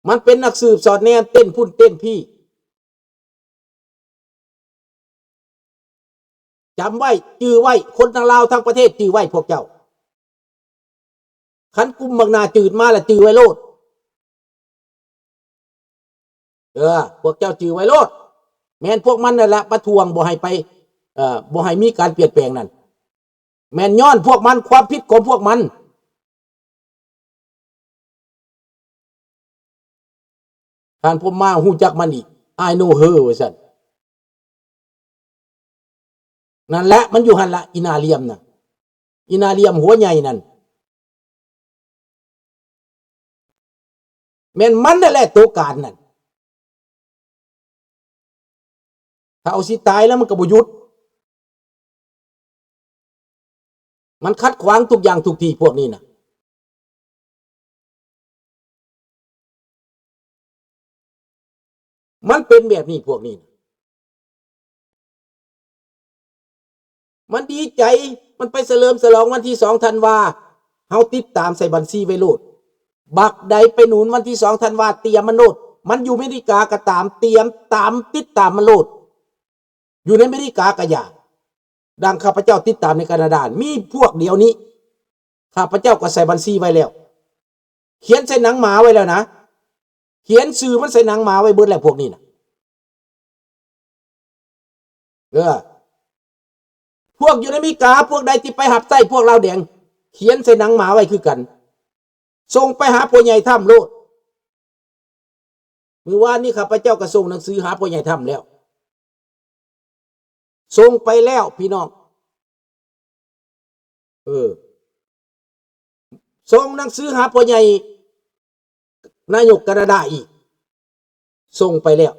ມັນເປັນນັກສືບສອດແນມ ເຕັ້ນພຸ້ນເຕັ້ນພີ້. ຈຳໄວ້, ຈື່ໄວ້, ຄົນທັງລາວທັງປະເທດຈື່ໄວ້ພວກເຈົ້າ. ຄັນກຸ່ມບັກໜ້າຈືດມາລະຈື່ໄວ້ໂລດ. ເອີ ພວກເຈົ້າຈື່ໄວ້ໂລດ. ແມ່ນພວກມັນນັ້ນແຫຼະປະທ້ວງບໍ່ໃຫ້ໄປ, ເອີ ບໍ່ໃຫ້ມີການປ່ຽນແປງນັ້ນ. ແມ່ນຍ້ອນພວກມັນ, ຄວາມຜິດຂອງພວກມັນ. ທ່ານພົມມາຮູ້ຈັກມັນອີກ, I know her ວ່າຊັ້ນ. ນັ້ນແຫຼະ ມັນຢູ່ຫັ້ນລະ ອີ່ໜ້າຫຼ່ຽມນະ, ອີ່ໜ້າຫຼ່ຽມຫົວໃຫຍ່ນັ້ນ. ແມ່ນມັນນັ້ນແຫຼະໂຕການນັ້ນ. ຖ້າເອົາຊິຕາຍແລ້ວມັນກໍບໍ່ຢຸດ. ມັນຂັດຂວາງທຸກຢ່າງທຸກທີ່ພວກນີ້ນະ. ມັນເປັນແບບນີ້ພວກນີ້ນະ. ມັນດີໃຈ, ມັນໄປສະເຫຼີມສະຫຼອງວັນທີສອງທັນວາ, ເຮົາຕິດຕາມໃສ່ບັນຊີໄວ້ໂລດ. ບັກໃດໄປໜູນວັນທີສອງທັນວາ, ຕຽມມັນໂລດ. ມັນຢູ່ເມລິກາກໍຕາມ, ຕຽມຕາມ, ຕິດຕາມມັນໂລດ. ຢູ່ໃນເມລິກາກໍຢ່າ. ດັ່ງຂ້າພະເຈົ້າຕິດຕາມໃນການາດາ, ມີພວກດຽວນີ້, ຂ້າພະເຈົ້າກໍໃສ່ບັນຊີໄວ້ແລ້ວ. ຂຽນໃສ່ໜັງໝາໄວ້ແລ້ວນະ. ຂຽນຊື່ມັນໃສ່ໜັງໝາໄວ້ເບິດແລ້ວພວກນີ້ນະ. ເອີ ພວກຢູ່ໃນອາເມລິກາ, ພວກໃດທີ່ໄປຮັບໃຊ້ພວກລາວແດງ, ຂຽນໃສ່ໜັງໝາໄວ້ຄືກັນ. ສົ່ງໄປຫາພໍ່ໃຫຍ່ທຳໂລດ. ມື້ວານນີ້ຂ້າພະເຈົ້າກໍສົ່ງໜັງສືຫາພໍ່ໃຫຍ່ທຳແລ້ວ. ສົ່ງໄປແລ້ວພີ່ນ້ອງ. ເອີ ສົ່ງໜັງສືຫາພໍ່ໃຫຍ່ນາຍົກການາດາອີກ. ສົ່ງໄປແລ້ວ.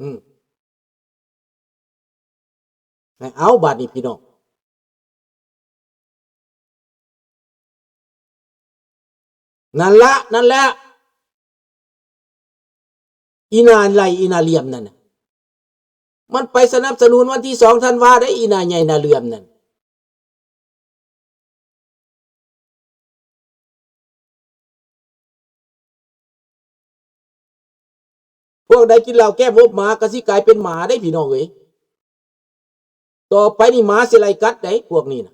ອືມ ໃຫ້ເອົາບາດນີ້ພີ່ນ້ອງ. ນັ້ນລະ ນັ້ນແຫຼະ ອີ່ໜ້າໄຫຼ ອີ່ໜ້າຫຼຽມນັ້ນນະ. ມັນໄປສະໜັບສະໜູນວັນທີສອງທັນວາໄດ໋ ອີ່ໜ້າໃຫຍ່ໜ້າເຫຼື່ອມນັ້ນ. ພວກໃດກິນເຫຼົ້າແກ້ມອົບໝາກໍຊິກາຍເປັນໝາເດ້ພີ່ນ້ອງເອີຍ. ຕໍ່ໄປນີ້ໝາຊິໄລ່ກັດໄດ໋ພວກນີ້ນະ.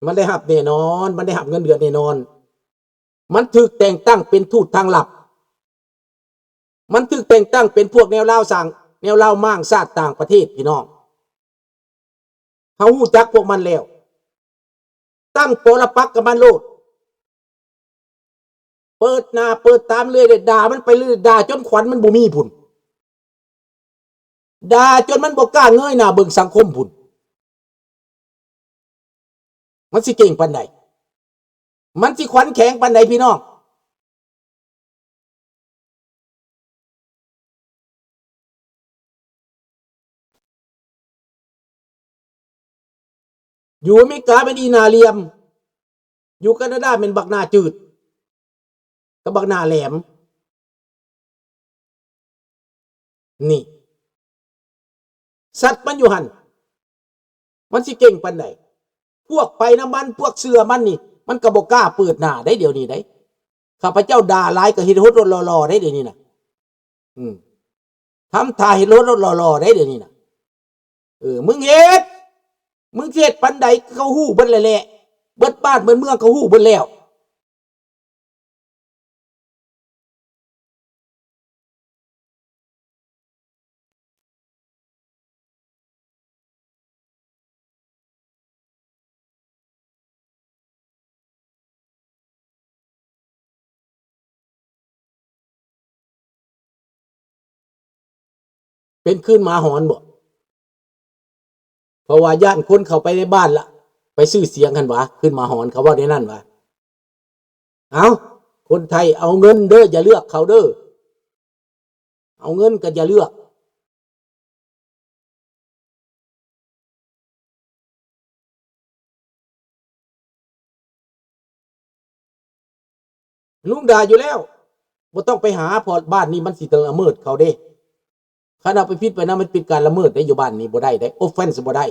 ມັນໄດ້ຮັບແນ່ນອນ, ມັນໄດ້ຮັບເງິນເດືອນແນ່ນອນ. ມັນຖືກແຕ່ງຕັ້ງເປັນທູດທາງລັບ. ມັນຖືກແຕ່ງຕັ້ງເປັນພວກແນວລາວສ້າງ, ແນວລາວມ້າງຊາດຕ່າງປະເທດ, ພີ່ນ້ອງ. ເຮົາຮູ້ຈັກພວກມັນແລ້ວ. ຕັ້ງປໍລະປັກກັບມັນໂລດ. ເປີດໜ້າເປີດຕາມັນເລື້ອຍ, ດ່າມັນໄປເລື້ອຍ, ດ່າຈົນຂວັນມັນບໍ່ມີພຸ້ນ. ດ່າຈົນມັນບໍ່ກ້າເງີຍໜ້າເບິ່ງສັງຄົມພຸ້ນ. ມັນຊິເກັ່ງປານໃດ? ມັນຊິຂວັນແຂງປານໃດພີ່ນ້ອງ? ຢູ່ອາເມລິກາແມ່ນອີ່ໜ້າຫຼຽມ, ຢູ່ການາດາແມ່ນບັກໜ້າຈືດ ກັບບັກໜ້າແຫຼມ. ນີ້ ສັດມັນຢູ່ຫັ້ນ ມັນຊິເກັ່ງປານໃດ? ພວກໄປນຳມັນ, ພວກເຊື່ອມັນນີ້ ມັນກໍບໍ່ກ້າເປີດໜ້າໄດ໋ ດຽວນີ້ໄດ໋. ຂ້າພະເຈົ້າດ່າຫຼາຍກໍເຮັດຫົດລົດຫຼໍ່ໆໄດ໋ ດຽວນີ້ນະ. ອືມ ທຳທ່າເຮັດລົດ ລົດຫຼໍ່ໆໄດ໋ ດຽວນີ້ນະ. ເອີ ມຶງເຮັດ ມຶງຊິເຮັດປານໃດ ເຂົາຮູ້ເບິດແລ້ວແຫຼະ, ເບິດບ້ານເບິດເມືອງເຂົາຮູ້ເບິດແລ້ວ. ເປັນຄືນໝາຫອນບໍ? ເພາະວ່າຢ້ານຄົນເຂົ້າໄປໃນບ້ານລະ ໄປຊື່ສຽງຫັ້ນຫວາ, ຄືນໝາຫອນ ເຂົາເວົ້າແນວນັ້ນຫວາ. ເອົ້າ ຄົນໄທເອົາເງິນເດີ, ຢ່າເລືອກເຂົາເດີ, ເອົາເງິນກໍຢ່າເລືອກ. ລຸງດ່າຢູ່ແລ້ວ, ບໍ່ຕ້ອງໄປຫາ, ເພາະບ້ານນີ້ມັນຊິລະເມີດເຂົາເດ້. ຄັນເອົາໄປຜິດໄປນຳ ມັນເປັນການລະເມີດເດ້, ຢູ່ບ້ານນີ້ບໍ່ໄດ້ເດ້, offense ບໍ່ໄດ້.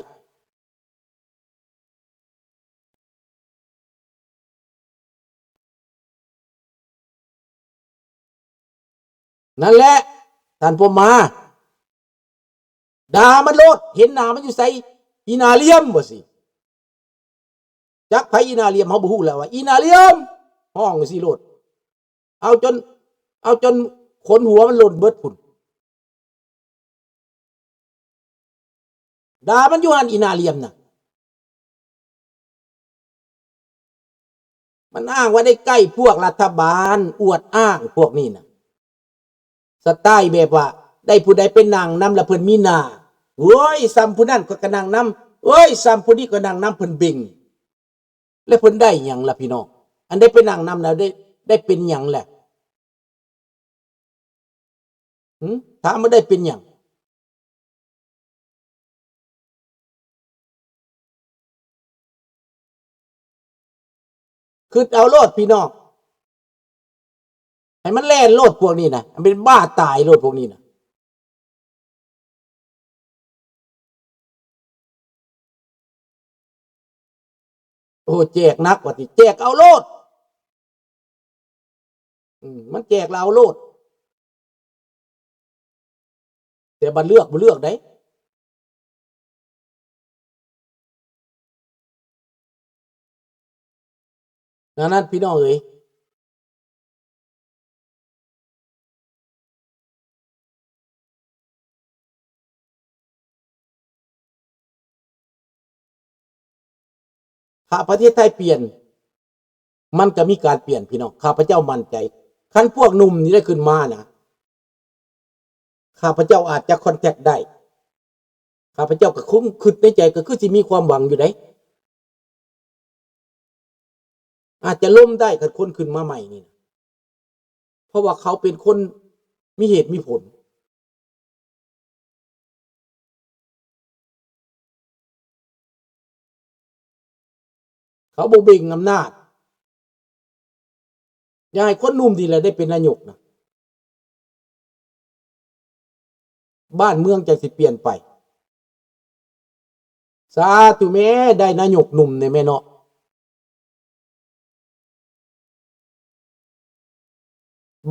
ນັ້ນແຫຼະ ທ່ານພົມມາ ດ່າມັນໂລດ ເຫັນໜ້າມັນຢູ່ໃສ ອີ່ໜ້າຫຼ້ຽມ ວ່າຊີ້. ຈັກໃຜອີ່ໜ້າຫຼ້ຽມ ເຮົາບໍ່ຮູ້ແລ້ວວ່າ ອີ່ໜ້າຫຼ້ຽມ ຮ້ອງຈັ່ງຊີ້ໂລດ ເອົາຈົນ ເອົາຈົນຂົນຫົວມັນຫຼົ່ນເບິດພຸ້ນ. ດ່າມັນຢູ່ຫັ້ນ ອີ່ໜ້າຫຼ້ຽມນະ. ມັນອ້າງວ່າໄດ້ໃກ້ພວກລັດຖະບານ ອວດອ້າງພວກນີ້ນະ. ສະໄຕແບບວ່າ ໄດ້ຜູ້ໃດໄປນັ່ງນຳລະເພິ່ນມີໜ້າ ໂອ້ຍ ສ່ຳຜູ້ນັ້ນຂ້ອຍກໍນັ່ງນຳ ໂອ້ຍ ສ່ຳຜູ້ນີ້ກໍນັ່ງນຳ ເພິ່ນເບັ່ງ. ແລ້ວເພິ່ນໄດ້ຫຍັງລະພີ່ນ້ອງ? ອັນໄດ້ໄປນັ່ງນຳນະ ໄດ້ ໄດ້ເປັນຫຍັງລະ? ຫື? ຖາມວ່າໄດ້ເປັນຫຍັງ? ຄິດເອົາໂລດພີ່ນ້ອງ ໃຫ້ມັນແລ່ນໂລດພວກນີ້ນະ ໃຫ້ເປັນບ້າຕາຍໂລດພວກນີ້ນະ. ໂອ້ ແຈກໜັກວ່າຕິ ແຈກເອົາໂລດ. ອືມ ມັນແຈກແລ້ວເອົາໂລດ ແຕ່ບັດເລືອກບໍ່ເລືອກໃດ. ດັ່ງນັ້ນພີ່ນ້ອງເອີຍ ຖ້າປະເທດໄທປ່ຽນ ມັນກະມີການປ່ຽນພີ່ນ້ອງ ຂ້າພະເຈົ້າໝັ້ນໃຈ. ຄັນພວກໜຸ່ມນີ້ໄດ້ຂຶ້ນມານະ ຂ້າພະເຈົ້າອາດຈະຄອນແທັກໄດ້ ຂ້າພະເຈົ້າກໍຄົງຄິດໃນໃຈ ກໍຄືຊິມີຄວາມຫວັງຢູ່ໃດ ອາດຈະລົມໄດ້ກັບຄົນຂຶ້ນມາໃໝ່ນີ້ນະ ເພາະວ່າເຂົາເປັນຄົນມີເຫດມີຜົນ. ເຂົາບໍ່ເບັ່ງອຳນາດ. ຢ່າໃຫ້ຄົນໜຸ່ມນີ້ແຫຼະໄດ້ເປັນນາຍົກນະ ບ້ານເມືອງຈັ່ງຊິປ່ຽນໄປ. ສາທຸແມ້ ໄດ້ນາຍົກໜຸ່ມແດ່ແມ່ເນາະ.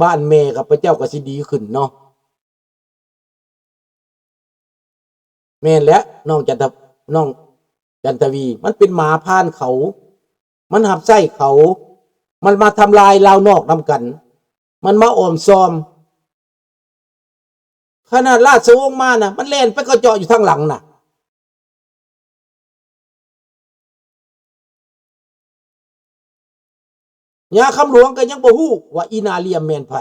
ບ້ານແມ່ຂ້າພະເຈົ້າກໍຊິດີຂຶ້ນເນາະ. ແມ່ນແຫຼະ ນ້ອງຈັນທະ ນ້ອງຈັນທະວີ ມັນເປັນໝາພານເຂົາ ມັນຮັບໃຊ້ເຂົາ ມັນມາທຳລາຍລາວນອກນຳກັນ ມັນມາອ້ອມຊອມ. ຂະໜາດລາຊະວົງມານະ ມັນແລ່ນໄປກະເຈາະຢູ່ທາງຫຼັງນະ. ຍາຄຳຫຼວງກໍຍັງບໍ່ຮູ້ວ່າອີນາລຽມແມ່ນໃຜ.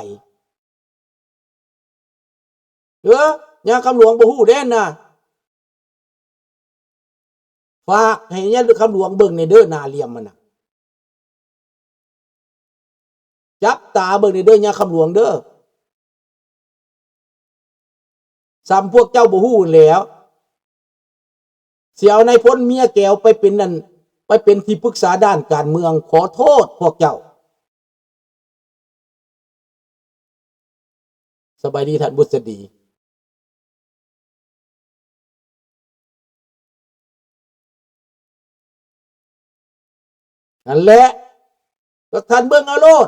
ເອີ ຍາຄຳຫຼວງບໍ່ຮູ້ເດ້ນະ. ຝາກໃຫ້ຍາຄຳຫຼວງເບິ່ງແດ່ເດີ ໜ້າລຽມມັນນະ. ຈັບຕາເບິ່ງແດ່ເດີ ຍາຄຳຫຼວງເດີ. ສ່ຳພວກເຈົ້າບໍ່ຮູ້ຫັ້ນແຫຼ້ວ ຊິເອົານາຍພົນເມຍແກວໄປເປັນນັ້ນ ໄປເປັນທີ່ປຶກສາດ້ານການເມືອງ. ຂໍໂທດພວກເຈົ້າ. ສະບາຍດີທ່ານບຸດສະດີ. ນັ້ນແຫຼະ ພວກທ່ານເບິ່ງເອົາໂລດ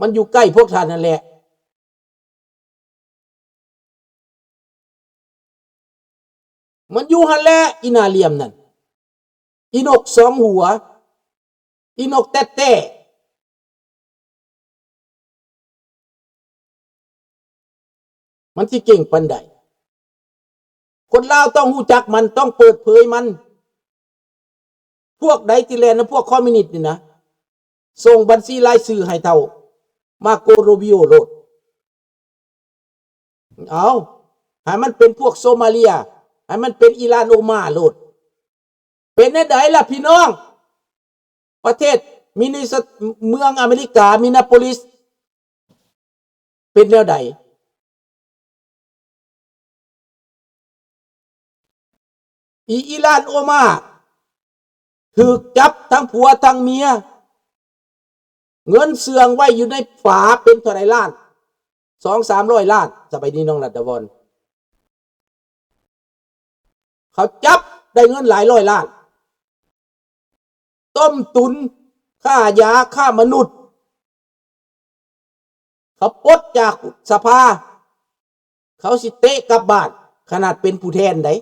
ມັນຢູ່ໃກ້ພວກທ່ານນັ້ນແຫຼະ. ມັນຢູ່ຫັ້ນແຫຼະ ອີໜ້າຫຼ້ຽມນັ້ນ ອີນົກສອງຫົວ ອີນົກແຕັດແຕ້. ມັນຊິເກັ່ງປານໃດ? ຄົນລາວຕ້ອງຮູ້ຈັກມັນ ຕ້ອງເປີດເຜີຍມັນ. ພວກໃດທີ່ແລ່ນນຳພວກຄອມມິວນິດນີ້ນະ ສົ່ງບັນຊີລາຍຊື່ໃຫ້ເທົ່າມາໂກໂຣບິໂອໂລດ. ເອົາ ໃຫ້ມັນເປັນພວກໂຊມາເລຍ ໃຫ້ມັນເປັນອີລານໂອມາໂລດ. ເປັນແນວໃດລະພີ່ນ້ອງ? ປະເທດມິນິໂຊ ເມືອງອາເມລິກາ ມິນນາໂປລິສ ເປັນແນວໃດ? ອີ ອີລານໂອມາ ຖືກຈັບທັງຜົວທັງເມຍ. ເງິນເຊື່ອງໄວ້ຢູ່ໃນຝາເປັນເທົ່າໃດລ້ານ? ສອງສາມຮ້ອຍລ້ານ. ສະບາຍດີນ້ອງລັດດາວອນ. ເຂົາຈັບໄດ້ເງິນຫຼາຍຮ້ອຍລ້ານ. ຕົ້ມຕຸນ, ຄ້າຢາ, ຄ້າມະນຸດ, ເຂົາປົດຈາກສະພາ ເຂົາຊິເຕະກັບບ້ານ ຂະໜາດເປັນຜູ້ແທນໃດ໋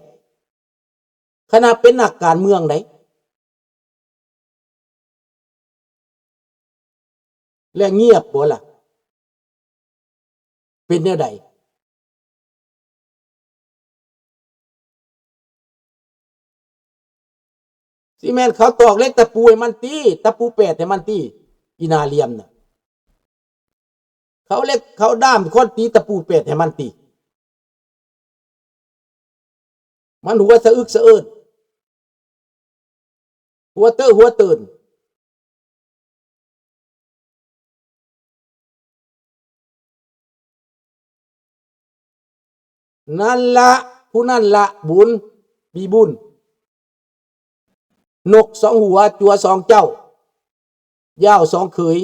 ຂະໜາດເປັນນັກການເມືອງໃດ໋. ແລະ ງຽບບໍ່ລະ? ເປັນແນວໃດ? ຊິແມ່ນເຂົາຕອກເຫຼັກຕະປູໃຫ້ມັນຕິ ຕະປູແປດໃຫ້ມັນຕິ ອີ່ໜ້າຫຼ້ຽມນະ. ເຂົາເຫຼັກ ເຂົາດ້າມຄ້ອນຕີຕະປູແປດໃຫ້ມັນຕິ ມັນຫົວສະອຶກສະເອີນ ຫົວເຕີຫົວເຕີນ. ນັ້ນລະ ຜູ້ນັ້ນລະບຸນ ມີບຸນ. ນົກສອງຫົວ ຈົວສອງເຈົ້າ ຢາວສອງເຂີຍ.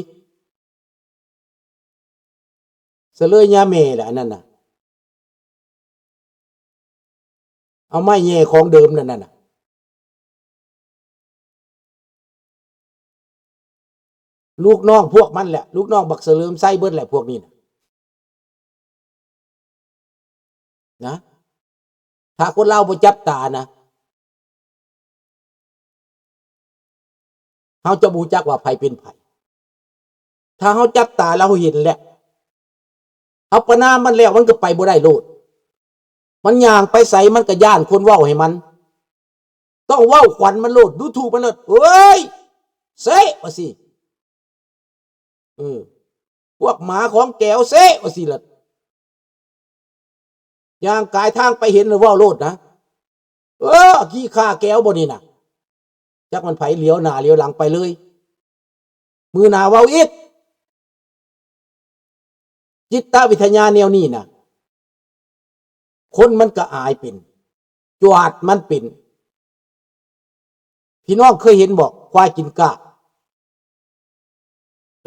ສະເລີຍຍາແມ່ລະ ອັນນັ້ນນະ ເອົາໄມ້ແຍ່ຂອງເດີມນັ້ນນະ. ລູກນ້ອງພວກມັນແຫຼະ ລູກນ້ອງບັກສະເຫຼີມໄຊເບິດແຫຼະ ພວກນີ້ນະ ນະ. ຖ້າຄົນລາວບໍ່ຈັບຕານະ ເຮົາຈະບໍ່ຮູ້ຈັກວ່າໃຜເປັນໃຜ. ຖ້າເຮົາຈັບຕາແລ້ວເຮົາເຫັນແລ້ວ ເຮົາປະນາມມັນແລ້ວ ມັນກໍໄປບໍ່ໄດ້ໂລດ. ມັນຍ່າງໄປໃສມັນກໍຢ້ານຄົນເວົ້າໃຫ້ມັນ ຕ້ອງເວົ້າຂວັນມັນໂລດ ດູຖູກມັນໂລດ ເອີຍ ເຊະ ວ່າຊີ້. ເອີ ພວກໝາຂອງແກວເຊະ ວ່າຊີ້ລະ ຍ່າງກາຍທາງໄປເຫັນລະເວົ້າໂລດນະ ເອີ ຂີ້ຂ້າແກວບໍ່ນີ້ນະ. ຈັກມັນໃຜ ຫຼຽວໜ້າຫຼຽວຫຼັງໄປເລີຍ ມື້ໜ້າເວົ້າອີກ. ຈິດຕະວິທະຍາແນວນີ້ນະ ຄົນມັນກະອາຍເປັນ ຈວາດມັນເປັນ. ພີ່ນ້ອງເຄີຍເຫັນບໍ່ ຄວາຍກິນກ້າ?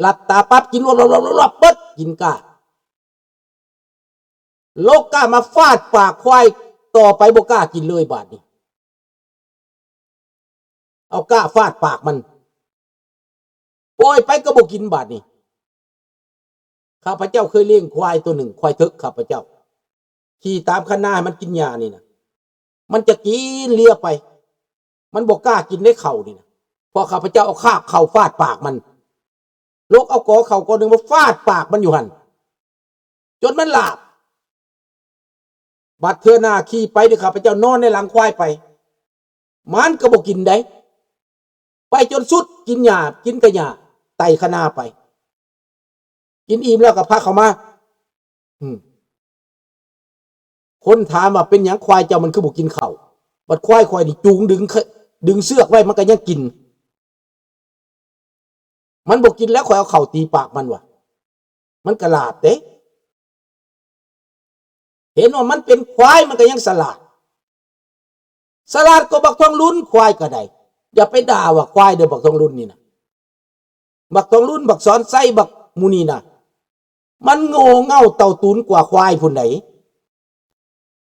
ຫຼັບຕາປັບກິນລວບໆໆໆ ເບິດ ກິນກ້າ. ໂລກກ້າມາຟາດປາກຄວາຍ ຕໍ່ໄປບໍ່ກ້າກິນເລີຍບາດນີ້. ເອົາກ້າຟາດປາກມັນ ປ່ອຍໄປກໍບໍ່ກິນບາດນີ້. ຂ້າພະເຈົ້າເຄີຍລ້ຽງຄວາຍໂຕໜຶ່ງ ຄວາຍເຖິກຂ້າພະເຈົ້າ ຂີ່ຕາມຄັນນາໃຫ້ມັນກິນຫຍ້ານີ້ນະ ມັນຈະກິນເລຍໄປ ມັນບໍ່ກ້າກິນເດ້ເຂົ້ານີ້ນະ ເພາະຂ້າພະເຈົ້າເອົາຄາບເຂົ້າຟາດປາກມັນ ລົກເອົາກອເຂົ້າກອໜຶ່ງມາຟາດປາກມັນຢູ່ຫັ້ນ ຈົນມັນຫຼາບ. ບັດເທື່ອໜ້າຂີ່ໄປນີ້ ຂ້າພະເຈົ້ານອນໃນຫຼັງຄວາຍໄປ ມັນກໍບໍ່ກິນໃດ ໄປຈົນສຸດ ກິນຫຍ້າ ກິນແຕ່ຫຍ້າ ໄຕ່ຄະນາໄປ ກິນອີ່ມແລ້ວກໍພາເຂົ້າມາ. ອືມ ຄົນຖາມວ່າ ເປັນຫຍັງຄວາຍເຈົ້າມັນຄືບໍ່ກິນເຂົ້າ? ບັດຄວາຍຂ້ອຍນີ້ຈູງດຶງ ດຶງເຊືອກໄວ້ ມັນກໍຍັງກິນ. ມັນບໍ່ກິນແລ້ວ ຂ້ອຍເອົາເຂົ້າຕີປາກມັນວ່າ ມັນກະຫຼາບເດ້. ເຫັນວ່າມັນເປັນຄວາຍ ມັນກະຍັງສະຫຼາດ ສະຫຼາດກວ່າບັກທອງລຸນ. ຄວາຍກະໄດ້ ຢ່າໄປດ່າວ່າຄວາຍເດີ້ ບັກທອງລຸນນີ້ນະ ບັກທອງລຸນ ບັກສອນໄຊ ບັກໝູ່ນີ້ນະ ມັນໂງ່ເຫງົ້າເຕົ້າຕຸນກວ່າຄວາຍພຸ້ນໃດ.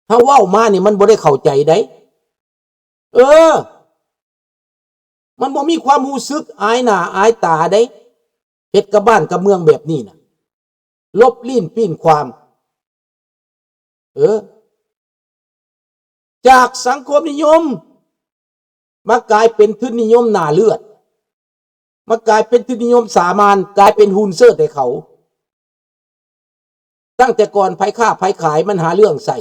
ເຮົາເວົ້າມານີ້ມັນບໍ່ໄດ້ເຂົ້າໃຈໃດ ເອີ ມັນບໍ່ມີຄວາມຮູ້ສຶກອາຍໜ້າອາຍຕາໃດ ເຮັດກັບບ້ານກັບເມືອງແບບນີ້ນະ ຫຼົບລີ້ນປີ້ນຄວາມ ເອີ ຈາກສັງຄົມນິຍົມ ມາກາຍເປັນທຶນນິຍົມໜ້າເລືອດ ມາກາຍເປັນທຶນນິຍົມສາມານ ກາຍເປັນຫຸ່ນເຊີດໃຫ້ເຂົາ. ຕັ້ງແຕ່ກ່ອນໃຜຄ້າໃຜຂາຍມັນຫາເລື່ອງໃສ່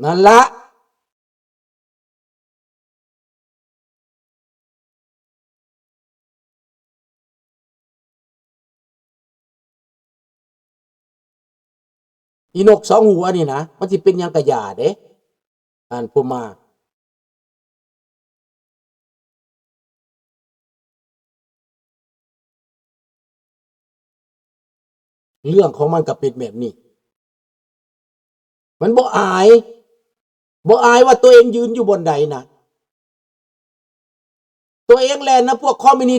ນັ້ນລະ ອີນົກສອງຫົວນີ້ນະ ມັນຊິເປັນຫຍັງກະຢ່າເດ້ ທ່ານຜູ້ມາ. ເລື່ອງຂອງມັນກໍເປັນແບບນີ້ ມັນບໍ່ອາຍ ບໍ່ອາຍວ່າຕົວເອງຢືນຢູ່ບ່ອນໃດນະ ຕົວເອງແລ່ນນຳພວກຄອມມິວນິ